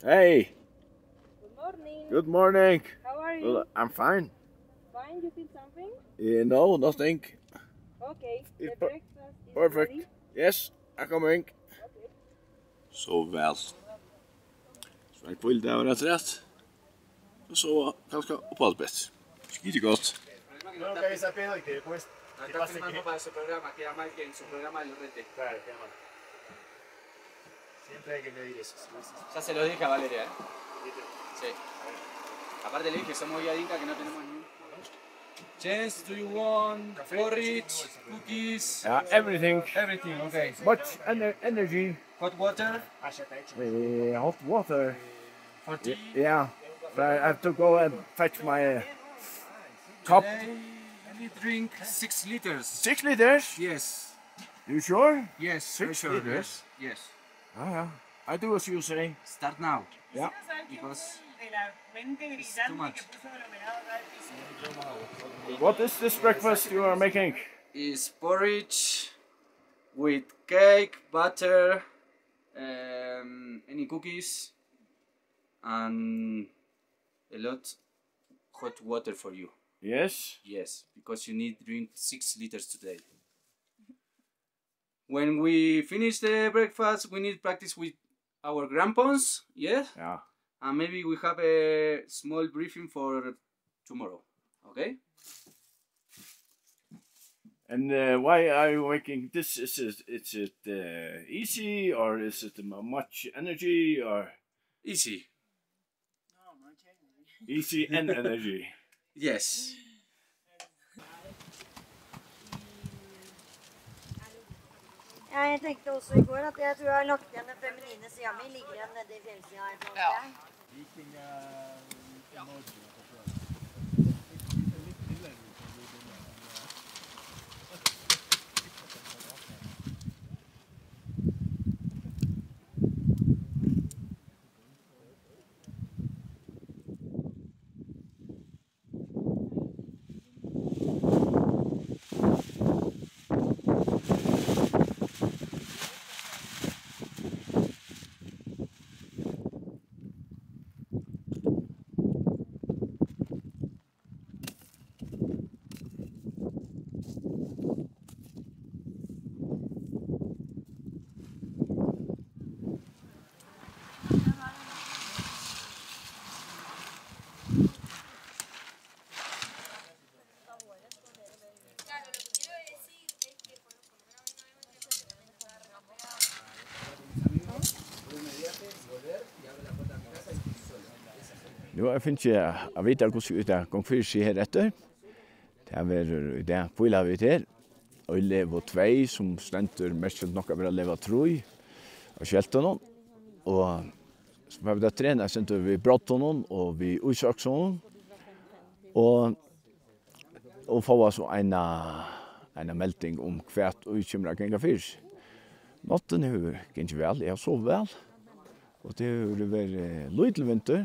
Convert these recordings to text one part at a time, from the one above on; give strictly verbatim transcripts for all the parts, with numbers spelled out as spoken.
Hey. Good morning. Good morning. How are you? Well, I'm fine. Fine, you feel something? Eh, no, nothing. Okay, the breakfast is ready. Yes, I'm coming. Okay. So well. So ein hvílidagur afturat. Og so kanska uppáhaldið best. Skíti gott. No, que avisa pedo y que después te pase que... Para su programa, queda mal que en su programa lo rete. Claro, queda mal. Siempre hay que medir eso, sí, sí, sí. Ya se lo dije a Valeria, ¿eh? ¿Viste? Sí. Aparte le dije, somos guía de Inca que no tenemos ni un... Jens, do you want porridge, cookies? Yeah, everything. Everything, okay. Much ener- energy. Hot water? Eh, hot water. For tea? Yeah. So I have to go and fetch my, uh, cup. Today, we drink six liters. Six liters? Yes. You sure? Yes, I'm sure. Six liters? Yes. Ah, yeah. I do as you say. Start now. Yeah. Because it's too much. What is this breakfast you are making? Is porridge with cake, butter, um, any cookies, and a lot hot water for you. Yes? Yes, because you need drink six liters today. When we finish the breakfast, we need practice with our grandpas, yes? Yeah. And maybe we have a small briefing for tomorrow, okay? And, uh, why are you making this? Is it, is it, uh, easy, or is it mu- much energy, or? Easy. Easy and energy. Yes. Ja, jeg tenkte også i går at jeg tror jeg har lagt igjen den feminine siden min ligger igjen nede i fjellsiden her, på en måte. Nú havi eg fingið at vita, hvussu tað gongur fyri seg her eftir. Tað verður í dag, hvíla vit her í legu tvey, sum stendur merkiligt nokk at vera legu trý á skeltunum. Og so fara vit at trena eitt sindur við broddunum og við ísøksunum. Og, og fáa so eina, eina melding um, hvat ið kemur at ganga fyri seg. Náttin hevur gingið væl, eg havi sovið væl. Og tað hevur verið lítil vindur.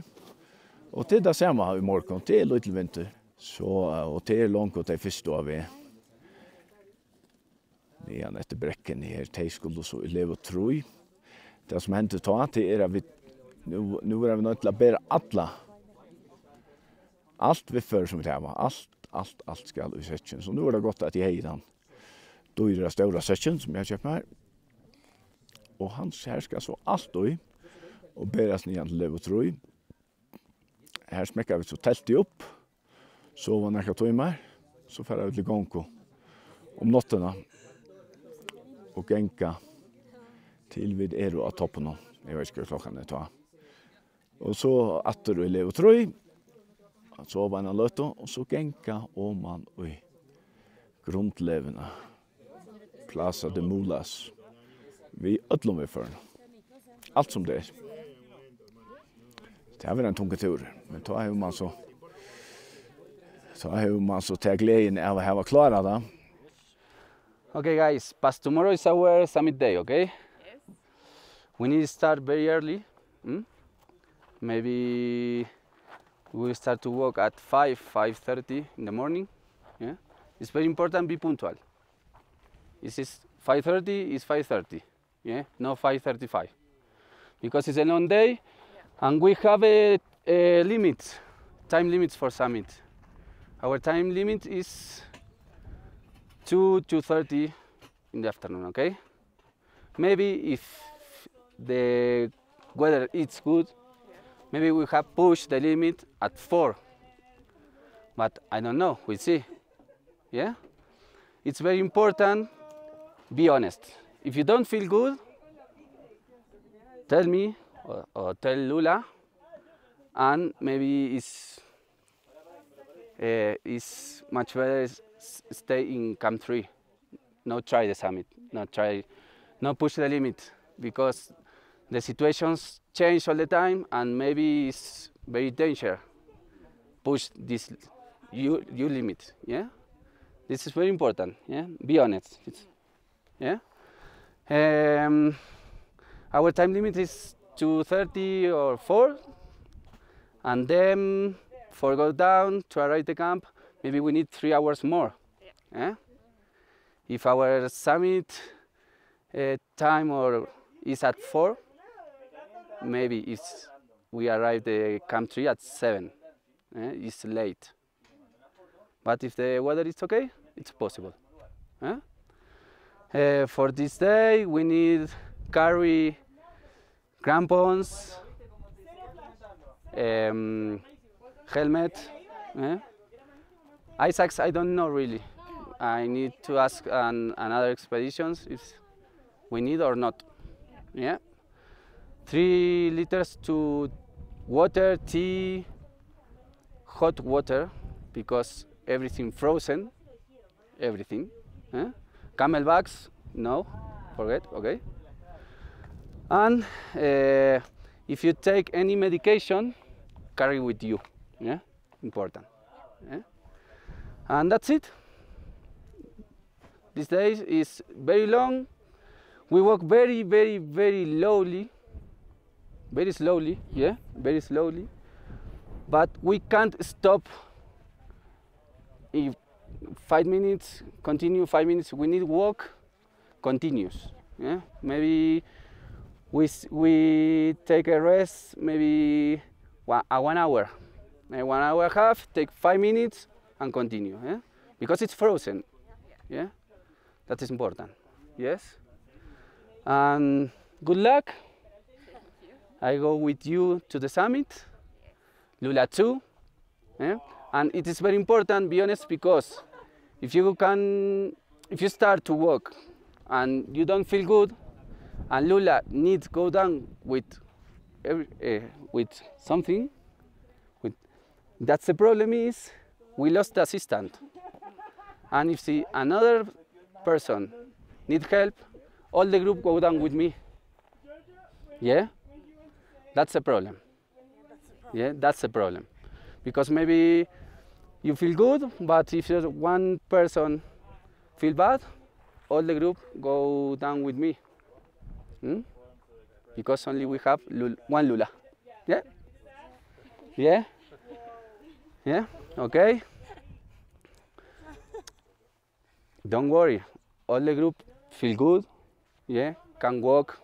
Og tað er tað sama í morgun, tað er lítil vindur. So, og tað er longu tey fyrstu á veg niðan eftir brekkuni her, tey skulu so í legu trý. Tað sum hendir tá, tað er, at vit, nú, nú verða vit noydd til at bera alla, alt viðførið, sum vit hava, alt, alt, alt skal í sekkin. So nú er tað gott, at eg hevði tann dýra, stóra sekkin, sum eg havi keypt mær. Og hann, her skal so alt í, og berast niðan til legu trý. Her smekka vit so teltið upp, sova nakrar tímar, so fara vit til gongu um náttina og ganga til vit eru á toppinum. Eg veit ikki, hvat klokkan er tá. Og so aftur í legu trý, at sova eina løtu, og so ganga oman í grundleguna. Plaza de Mulas. Við øllum viðførum. Alt sum tað er. Tað verður ein tungur túrur, men tá hevur mann so, tá hevur mann so ta gleðina av at hava klárað tað. Okay, guys, but tomorrow is our summit day, okay? Yes. We need to start very early. Hmm? Maybe we will start to walk at five, five thirty in the morning. Yeah? It's very important, be punctual. If it's five thirty, it's five thirty. Yeah? Not five thirty-five. Because it's a long day, And we have a, a limit, time limits for summit. Our time limit is two, two thirty in the afternoon, okay? Maybe if the weather is good, maybe we have pushed the limit at four. But I don't know, we'll see. Yeah? It's very important, be honest. If you don't feel good, tell me or, or tell Lula, and maybe it's, uh, it's much better s-, s-, stay in Camp three. No try the summit, no try, no push the limit, because the situations change all the time, and maybe it's very danger. Push this, you, you limit, yeah? This is very important, yeah? Be honest, it's, yeah? Um, our time limit is two thirty or four, and then for go down to arrive the camp, maybe we need three hours more, yeah? If our summit, uh, time or is at four, maybe it's, we arrive the Camp three at seven. Eh? It's late. But if the weather is okay, it's possible. Eh? Uh, for this day, we need carry crampons, um, helmet, eh? Ice axe, I don't know really. I need to ask an, another expeditions if we need or not. Yeah. Three liters to water, tea, hot water, because everything frozen. Everything. Eh? Camelbacks? No. Forget. Okay. And, uh, if you take any medication, carry with you. Yeah? Important. Yeah? And that's it. This day is very long. We walk very, very, very slowly. Very slowly, yeah? Very slowly. But we can't stop. If five minutes, continue five minutes, we need walk continuous, yeah? Maybe we s-, we take a rest, maybe one, a one hour. A one hour half, take five minutes and continue, yeah? Because it's frozen, yeah? That is important, yes? And good luck. I go with you to the summit. Lula too. Eh? And it is very important, be honest, because if you can, if you start to walk and you don't feel good, and Lula needs go down with every, uh, with something, with, that's the problem is we lost the assistant. And if the another person need help, all the group go down with me. Yeah? That's the problem. Yeah, that's the problem. Because maybe you feel good, but if just one person feel bad, all the group go down with me. Hmm? Because only we have Lul-, one Lula. Yeah? Yeah? Yeah? Okay. Don't worry, all the group feel good, yeah, can walk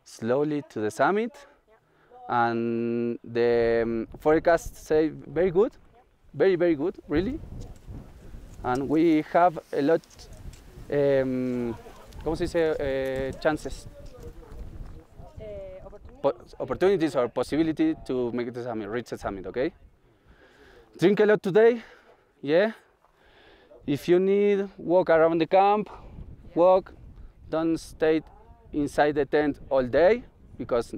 slowly to the summit, and the, um, forecast say very good, very, very good, really. And we have a lot, um, ¿cómo se dice? Eh, chances. Eh, po-, opportunities or possibility to make the summit, reach the summit, okay? Drink a lot today, yeah? If you need, walk around the camp, walk. Don't stay inside the tent all day because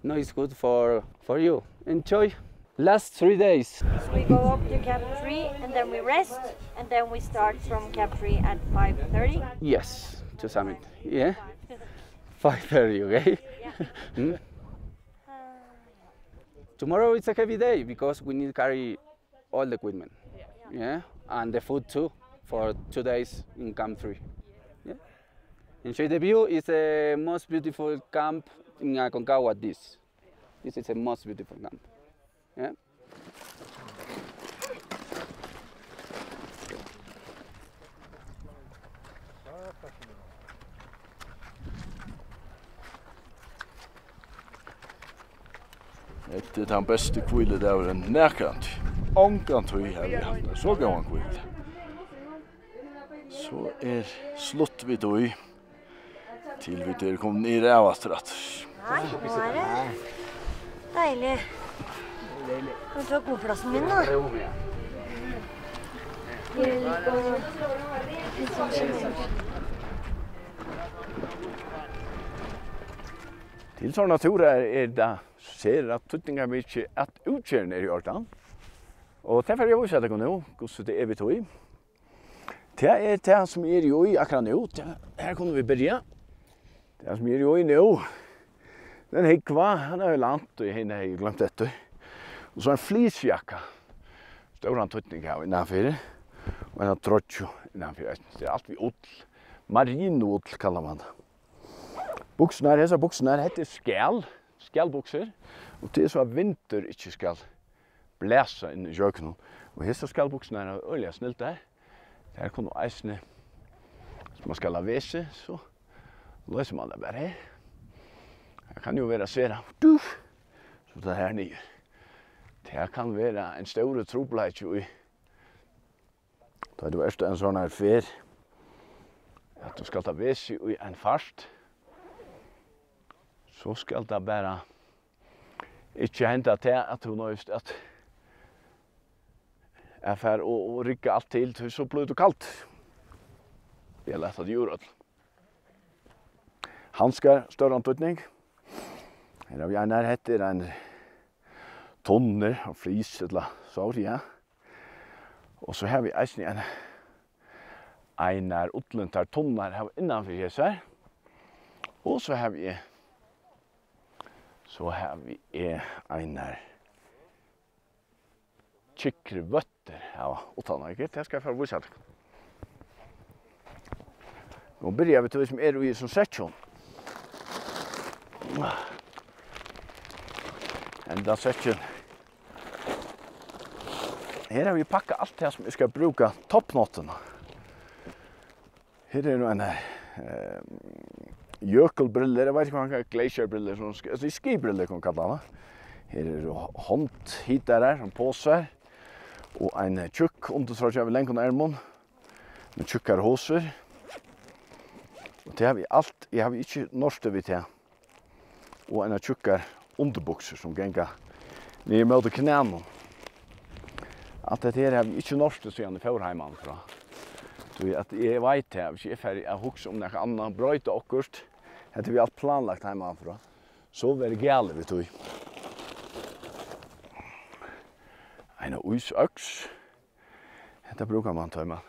no is good for, for you. Enjoy. Last three days. We go up to Camp three and then we rest, and then we start from Camp three at five thirty. Yes, to summit. Yeah. Five thirty, okay? Yeah. Hmm? Tomorrow it's a heavy day because we need to carry all the equipment. Yeah. Yeah, and the food too for two days in Camp three. Yeah. Enjoy the view. It's the most beautiful camp in Aconcagua, this. This is the most beautiful camp. Yeah. Hetta er tann besti hvíludagurin nakrantíð. Ongantíð havi eg havt ein so góðan hvíludag. So er slutt við tí, til vit eru komin niður av aftur aftur. Hei, nå er det deilig. Kan du ta godplassen min, da? Til sånne turer er det sera týdningarmikið, at útgerðin er í ordan. Og tað fari eg at vísa tykkum nú, hvussu tað er við tí. Tað er tað, sum eg eri í akkurát nú. Tað, her kunnu vit byrja. Tað, sum eg eri í nú, tað er ein húgva, hann er í land, og hini hevði eg gloymt eftir. Og so ein fleecejakka. Stóran týdning hava innanfyri. Og eina troyggju innanfyri eisini. Tað er alt við ull. Marinoull kallar man tað. Buksurnar, hesar buksurnar, hetta er skal, skalbuksur. Og tað er so, at vindur ikki skal blæsa inn ígjøgnum. Og hesar skalbuksurnar eru øgiliga snildar. Tær kunnu eisini, hvis man skal ha vesi, so loysir man tað bara her. Her kann jo vera svera, duf, so tað her niður. Tað kann vera ein stórur trupulleiki í, tá tú ert ein sånn her ferð, at tú skalt ha vesi í ein fart, so skal tað bara ikki henda tað, at tú noyðist at, at fara og, og rigga alt til, tí so blívur tú kaldur. Eg læt tað úr øllum. Handskar, stóran týdning. Her havi eg ein her, hetta er ein tunnur og fleece, ella so, ja. Og so havi eg eisini ein, einar ullintar tunnar her innanfyri hesar. Og so havi eg, so havi eg einar tjúkkri vøttir her uttan, ikki? Tað skal eg fara at vísa tykkum. Nú byrja vit við tí sum er í hesum sekkinum. Henda sekkin. Her havi eg pakkað alt tað sum eg skal brúka toppnáttina. Her eru nú ein, eh, jökulbrillur, eg veit ikki hvat man kallar, glacierbrillur, sum sk-, altso, skibrillur kann man kalla hana. Her eru hondhitarar, sum posar, og ein, eh, tjúkk undirtroyggja við langum ermum, við tjúkkar hosur. Og tað havi eg alt, eg havi ikki nortu við tað. Og einar tjúkkar undirbuksur, sum ganga niður móti knænum. Alt hetta her havi eg ikki nortu, síðan eg fór heimanífrá. Tí at eg veit tað, hvis eg fari at hugsa um nakað annað, broyta okkurt, hetta er alt planlagt heimanífrá, so verður galið við tí. Eina ísøks. Hetta brúkar man, tá man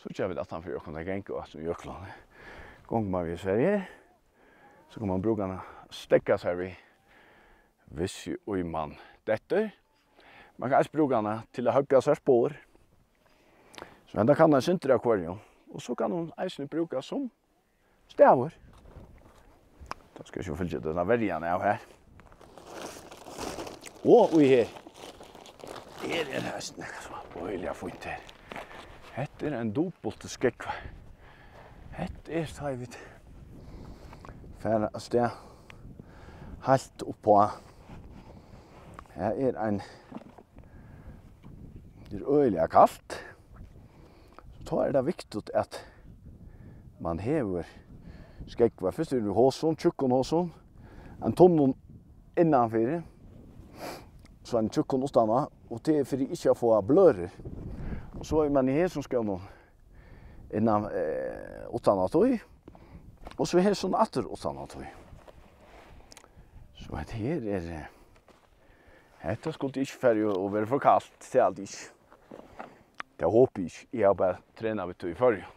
síggja vit aftan fyri okkum, tað ganga aftur í jöklarnar. Gongur man við sær her, so kann man brúka hana at steðga sær við, hvis og man dettur. Man kann eisini brúka hana til at høgga sær spor. So henda kann ein sindur av hvørjum. Og so kann hon eisini brúkast sum stavur. Tá skal eg ikki fylgja denne verjan av her. Og í her. Her er eisini nakað sum er øgiliga fínt her. Hetta er ein dupultur skógvur. Hetta er, tá ið vit fara av stað heilt uppá. Her er ein, tað er øgiliga kalt. Tá er tað viktigt, at man hevur skógvar. Fyrst er við hosum, tjúkkum hosum, ein tunnum innanfyri, so ein tjúkkum uttaná, og tað er fyri ikki at fáa bløðrur. Og so er man í hesum skónum innan, eh, uttaná tí, og so hesum aftur uttaná tí. So hetta her er, eh, hetta skuldi ikki farið og verið for kalt, tað haldi eg ikki. Tað hopi eg ikki. Eg havi bara trenað við tí í Føroyum.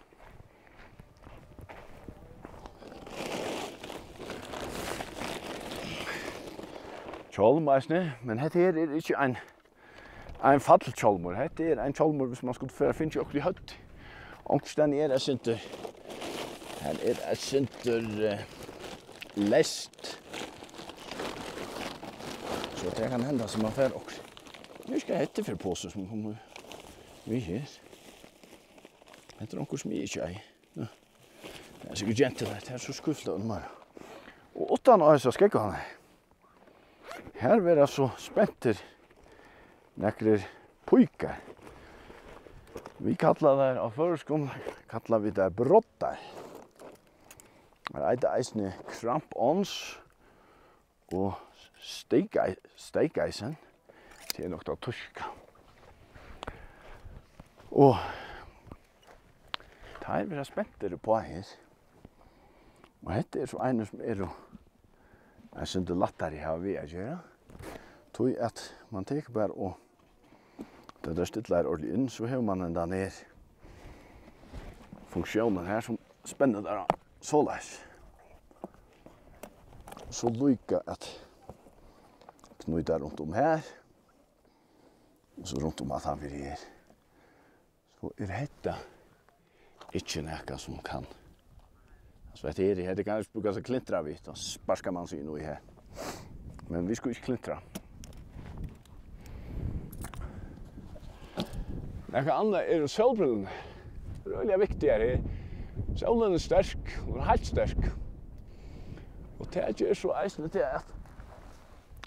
Hjálm eisini, men hetta her er ikki ein, ein fallhjálmur. Hetta er ein hjálmur, hvis man skuldi fara fingið okkurt í høvdið. Onkustaðni er eitt sindur, her er eitt sindur, eh, leyst. So tað kann henda, sum man fær okkurt. Nú skal hetta fyri posi, sum kemur við her. Hetta er onkur, sum eg ikki eigi. Ja. Tað er sikkurt gentur, tað er so skuffa meira. Og uttan á hesar skógvarnar. Her verða so spentir nakrir píkar. Vit kalla tær á føroyskum, kalla vit tær broddar. Tær eita eisini crampons og steak-, steakeisen. Tað er nokk tað týska. Og teir verða spentir uppá her. Og hetta er so einir sum eru eitt sindur lættari at hava við at gera. Tí at mann tekur bara og tá tað stillar ordiliga inn, so hevur mann hendan her funktiónin her, sum spennir tær á soleiðis. So líka at knýta runt um her, og so runt um alt hann fyri her. So er hetta ikki nakað sum kann. Altso, hetta her, hetta kann brúkast at klintra við, tá sparkar mann seg inn í her. Men vit skulu ikki klintra. Nakað annað eru sólbrillurnar. Tað er øgiliga viktigt her. Sólin er sterk, hon er heilt sterk. Og tað ger so eisini tað at,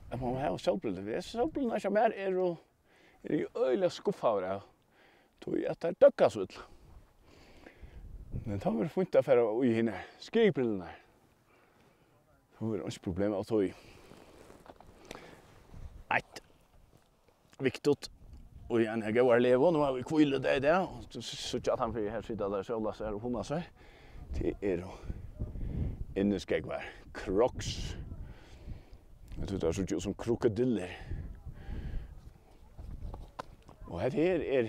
at mann hevur sólbrillur. Hesar sólbrillurnar hjá mær eru, eri eg øgiliga skuffaður av. Tí at tær døgga so illa. Men tá verður fínt at fara í hinar skyggibrillurnar. Tá verður einki problem av tí. Eitt viktigt og í ein góðari legu, nú hava vit hvíludag í dag, og so síggja at hann fyri her sita tær sólast her og hugna sær. Tað eru inniskógvar, Crocs. Eg tykist, tær síggja út sum krokodillur. Og hetta her er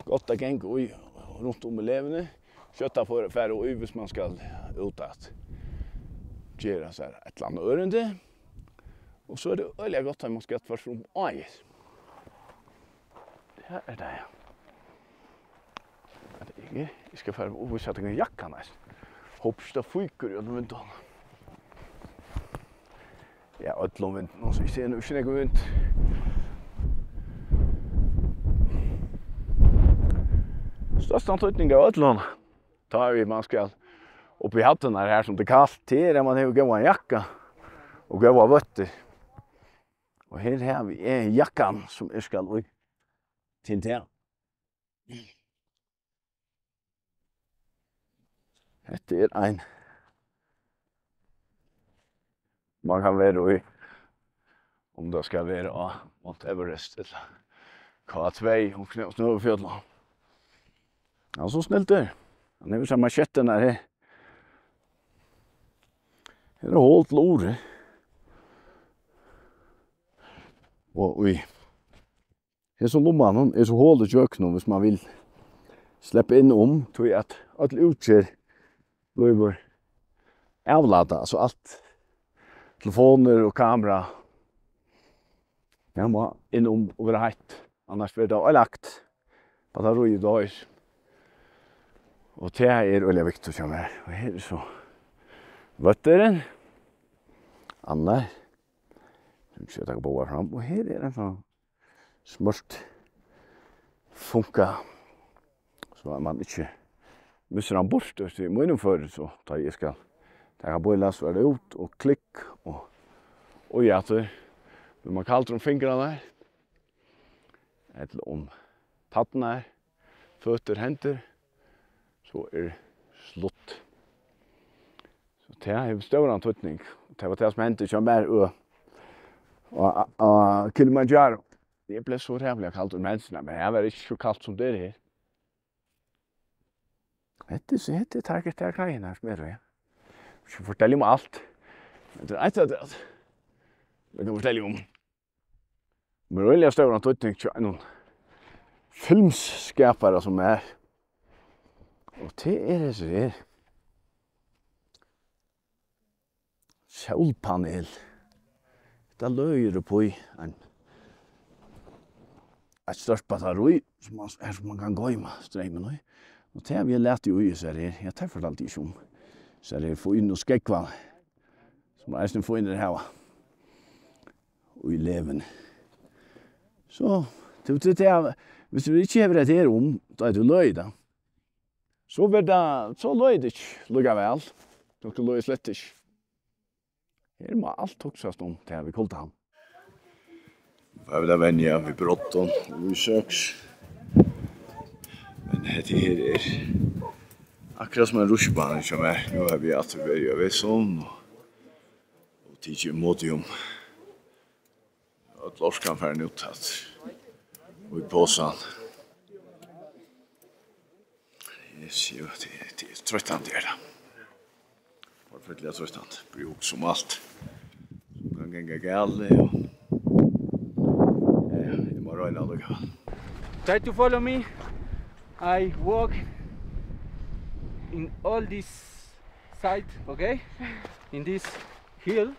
gott at ganga í runt um í leguni. Skjótt at fara, fara í, hvis mann skal út at gera sær eitt ella annað ørindi. Og so er tað øgiliga gott, at mann skal tvørtur um áir. Her er tað, ja. Eg, eg skal fara og vísa tykkum jakkan eisini. Hopi ikki tað fýkur í øllum vindunum. Ja, øllum vindunum, so eg sigi nú ikki nógv vind. Størstan týdning av øllum, tá ið mann skal upp í hæddirnar her, sum tað er kalt, tað er, at mann hevur góðan jakka og góðar vøttir. Og her havi eg jakkan, sum eg skal í til tað. Hetta er ein, mann kann vera í, um tað skal vera á Mount Everest ella K tvey, um Knø-, Snøfjøll. Hann er so snildur. Hann hevur sær mansjettirnar her. Her er hol til urið. Og í hesum lummanum er so hol ígjøgnum, hvis mann vil sleppa inn um, tí at øll útgerð blívur avlátað, altso alt, telefonir og kamera, tað má inn um og vera heitt, annars verður tað oyðilagt, battaríið doyr. Og tað er øgiliga viktigt hjá mær. Og her er so vøtturin, annar, nú skal eg taka báðar fram, og her er ein sånn smurt funka, so at mann ikki missir hann burtur, tí í mínum føri, so tá eg skal taka bílast, so er tað út og klikk og, og í aftur. Blívur mann kaldur um fingrarnar, ella um tærnar, føtur, hendur, so er slutt. So tað hevur stóran týdning. Tað var tað, sum hendi hjá mær og, og, og Kilimanjaro. Eg bleiv so ræðuliga kaldur um hendurnar, men her var ikki so kalt sum tað er her. Hetta er, hetta er tað, tað er klæðini her sum eru her. Eg skal fortelja um alt. Men tað er eitt afturat. Eg kann fortelja um. Men øgiliga stóran týdning hjá einum filmsskapara sum mær. Og tað er hesir her. Sólpanel. Tað løðir upp í ein, eitt stórt battarí, sum man, her sum man kann goyma streymin í. Og tað havi eg latið í hesar her. Ja, tað fortaldi eg ikki um. Hesar her fínu skógvarnar, sum eisini fínir hava í leguni. So, tú, tú, tú, hvis tú ikki hevur hetta her um, tá tú løðir tað, so verður tað, so løðir tað ikki líka væl. Tú, tú løðir slett ikki. Her má alt hugsast um, tað við kuldan. Eg vil venja við broddum og í søks. Men hetta her er akkurát sum ein rutsjebana hjá mær. Nú havi eg aftur verið á Vesunnum og, og tikið Imodium. Øll orkan farin út aftur. Og í posan. Eg sé, tað er, tað er troyttandi, er tað. Forferdiliga troyttandi. Byrja at hugsa um alt sum kann ganga galið, og, ja, ja, eg má royna allíkavæl. Try to follow me. I walk in all this side, okay? In this hill,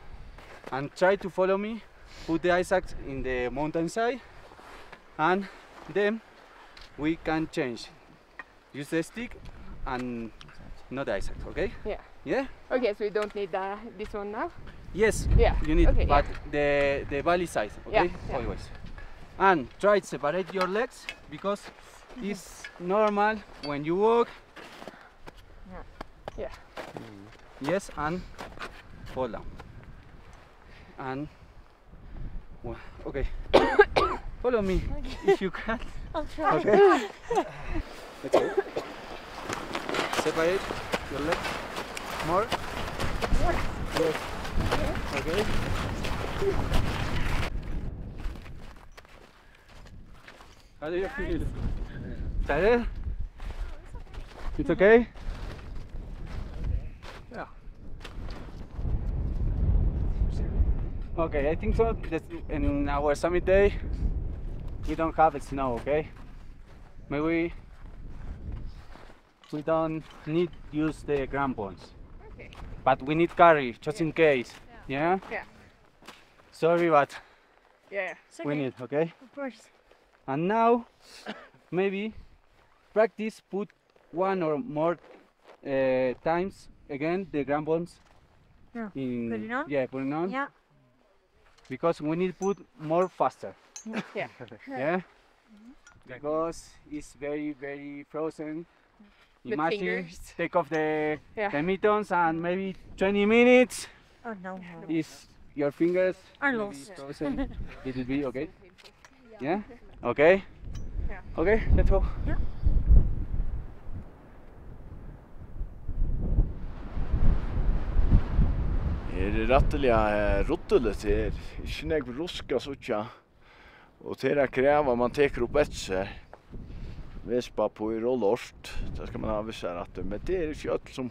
and try to follow me. Put the ice axe in the mountainside, and then we can change. Use the stick and not the ice axe, okay? Yeah. Yeah? Okay, so we don't need uh, this one now? Yes, yeah, you need, okay, but yeah, the, the valley side, okay? Yeah, yeah. Always. And try to separate your legs because it's normal when you walk. Yeah. Yeah. Yes, and fall down. And Wha-, okay. Follow me if you can. I'll try. Okay. Let's go. Separate your leg. More. Yes. Okay. How do you feel? Tired? It's okay? Yeah. Okay, I think so. That's in our summit day. We don't have snow, okay? Maybe we don't need use the crampons. Okay. But we need carry just in case. Yeah? Yeah. Sorry, but yeah, it's okay. We need, okay? Of course. And now, maybe practice put one or more uh, times again the crampons. Yeah. In, put it on? Yeah, put it on. Yeah. Because we need put more faster. Yeah. Yeah? Because it's very, very frozen. Imagine, take off the, yeah, the mittens and maybe twenty minutes. Oh no. Is your fingers are lost. Frozen. It will be okay. Yeah? Okay? Yeah. Okay, let's go. Yeah. Her er rættiliga eh, ruddiligt her. Ikki nógv rusk at síggja. Og tað er at krava, man tekur upp eftir sær. Vesipappír og lort, tað skal man hava við sær aftur. Men tað er ikki øll sum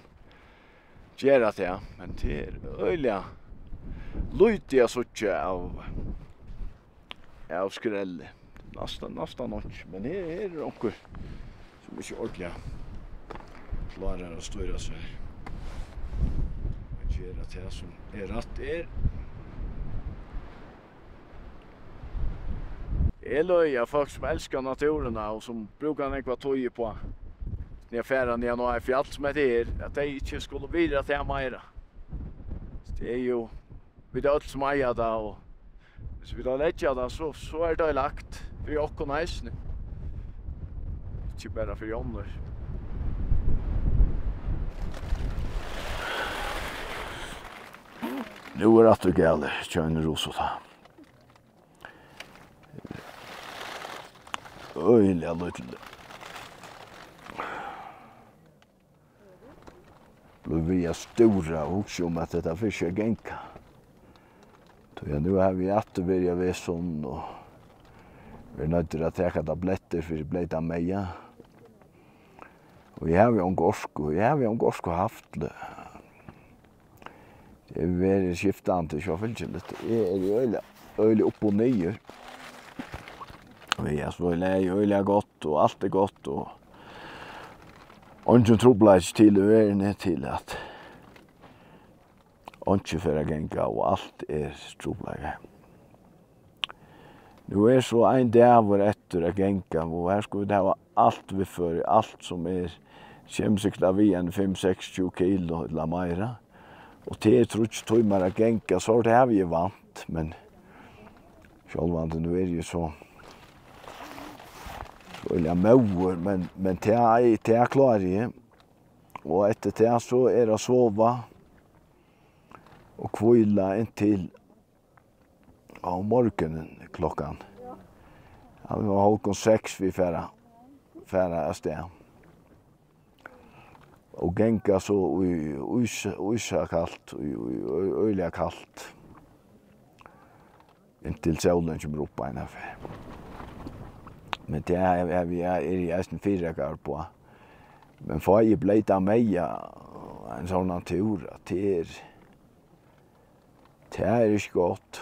gera tað, men tað er øgiliga lítið at síggja av, av skrelli. Næstan, næstan einki, men her, her er onkur sum ikki ordiliga klárar at stýra sær. At gera tað sum er rætt er. Eg løgi at fólk sum elska náttúruna og sum brúka nógva tíð upp á at fara niðan á eitt fjall sum hetta her, at tey ikki skulu virða tað meira. Tað er jú, vit eru øll sum eiga tað, og hvis vit leggja tað, so, so er tað lagt fyri okkum eisini. Ikki bara fyri onnur. Nú er aftur galið hjá henni Rusu tá. Øgiliga lítil. Blív við at stúra og hugsa um, at hetta fer ikki at ganga. Tí at nú havi eg aftur verið á veg sunn og verið noyddur at taka tablettir fyri bleyta maga. Og eg havi onga orku, eg havi onga orku havt til, tað hevur verið skiftandi, so fylgiligt. Eg eri øgiliga, øgiliga upp og niður. Og eg, so er lagið øgiliga gott, og alt er gott, og eingin trupulleiki til í verðini til at einki fer at ganga, og alt er trupulleikar. Nú er so ein dagur eftir at ganga, og her skulu vit hava alt viðføri, alt sum er, kemur sikkurt at viga ein fimm, seks, tjúgu kilo ella meira. Og tað er tríggir tímar at ganga, so er tað havi eg vant, men sjálvandi nú eri eg so, so øgiliga móður, men, men tað, tað klári eg. Og eftir tað so er at sova og hvíla inntil á morgunin klokkan, ja, vit vóru hálvgum seks, vit fara, fara avstað. Og ganga so í ís-, ísakalt, í, í ø-, øgiliga kalt, inntil sólin kemur upp einaferð. Men tað havi, havi eg, eri eg eisini fyrireikaður uppá. Men fái eg bleyta maga ein sovorðnan túr, at tað er, tað er ikki gott.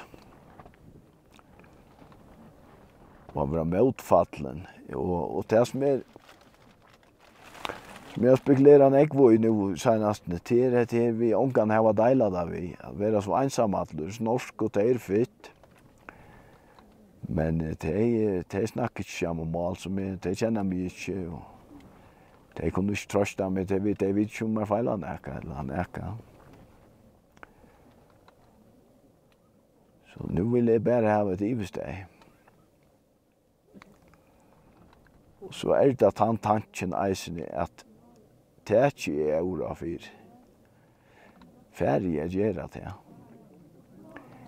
Og at vera mótfallin. Og, og tað sum er, sum eg havi spekulerað nógv í nú seinast, tað er hetta her við ongan at hava at deila tað við. At vera so einsamallur, snork og tað er fitt. Men, eh, tey, eh, tey snakka ikki sama mál sum eg, tey kenna meg ikki, og tey kunnu ikki trøsta meg, tey vita, tey vita ikki, um mær feilar nakað ella nakað. So nú vil eg bara hava eitt yvirstaði. Og so er tað tann tankin eisini, at taki eg óráð fyri, fari eg at gera tað?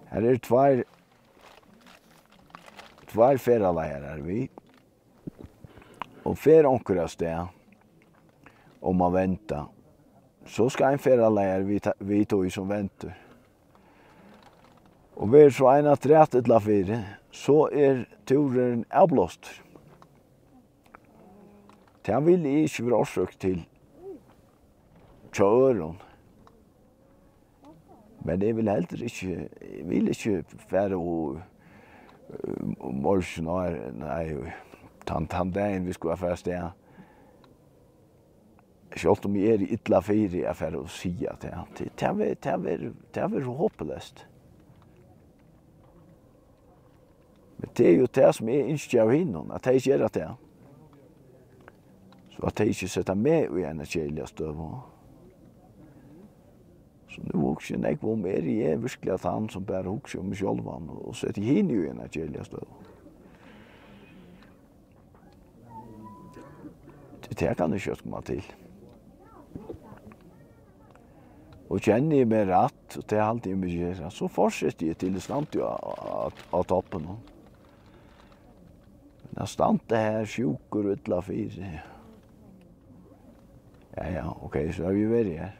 Har eru tveir, tveir ferðaleiðarar við, og fer onkur avstað um at venda, so skal ein ferðaleiðari við ta-, við tí sum vendur. Og verður so ein afturat illa fyri, so er túrurin avblástur. Tað vil eg ikki vera orsøk til hjá øðrum. Men eg vil heldur ikki, eg vil ikki fara og, eh, morgin á, nei, tann, tann dagin vit skulu fara avstað. Sjálvt um eg eri illa fyri at fara og siga tað, tað, tað ver-, tað ver-, tað verður hopuleyst. Men tað er jú tað, sum eg ynski av hinum, at tey gera tað. So at tey ikki seta meg í eina keðiliga støðu. So nú hugsi eg nógv um, eri eg virkuliga tann, sum bara hugsi um meg sjálvan og seti hini í eina keðiliga støðu? Tað, tað kann eg skjótt koma til. Og kenni eg meg rætt, og tað haldi eg meg gera, so fortseti eg til eg standi á, á, á toppinum. Men at standa her sjúkur og illa fyri. Ja, ja, ok, so havi eg verið her.